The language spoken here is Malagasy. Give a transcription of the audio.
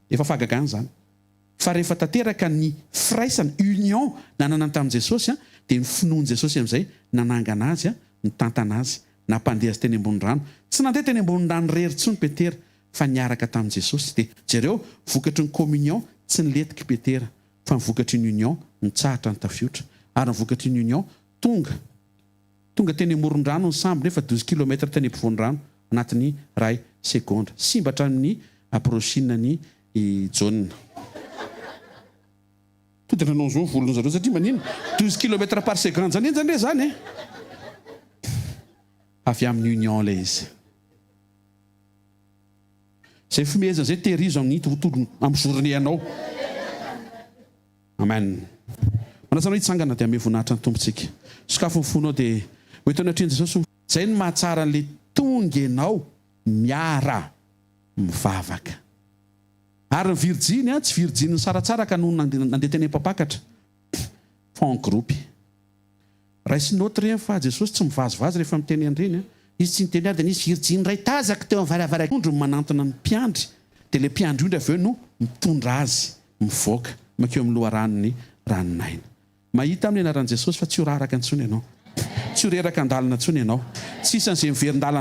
Efa fahagagana izany. Fa rehefa tanteraka ny firaisana, union, nananany tamin'i Jesosy, dia ny finoan'i Jesosy amin'izay nanangana azy, nitantana azy, nampandeha azy teny ambony rano. Tsy nandeha teny ambony rano irery intsony Petera, fa niaraka tamin'i Jesosy. Dia jereo, vokatry ny communion, tsy nilentika i Petera, fa ny vokatry ny union, nitsahatra ny tafiotra. Ary ny vokatry ny union, tonga, tonga teny amoron-drano ny sambo, nefa douze kilomètres teny ampovoan'ny rano, anatin'ny iray segondra. Simba hatramin'ny approchine-ny i Jaona. Tonga dia nanao an'izao ny volon-dry zareo satria maninona? 12 kilomètres par seconde zany enjana re zany e! Avy amin'ny union ilay izy. Izay fimehezana izay tehirizo amin'ny tontolo amin'ny journée anao. Amen. Manasa anao hitsangana dia hamehy voninahitra ny Tompontsika. Sokafy ny fonao dia ho eto anatrehan'i Jesosy. Izay no mahatsara an'ilay tonga ianao miara mivavaka. Ary ny virjiny an, tsy virjiny nisaratsaraka no nandeha teny am-pampakatra fa en groupe. Raiso note ireny fa Jesosy tsy mivazivazy rehefa miteny an'ireny an. Izy tsy niteny ary dia nisy virjiny iray tazako teo am-varavaran'ny ondry no manantona ny mpiandry dia ilay mpiandry ondry avy eo no mitondra azy mivoaka mankeo amin'ny loharanon'ny ranon'aina. Mahita amin'ny anaran'i Jesosy fa tsy ho raraka intsony ianao. Tsy ho reraka an-dalana intsony ianao. Tsy isan'izay miverin-dalana.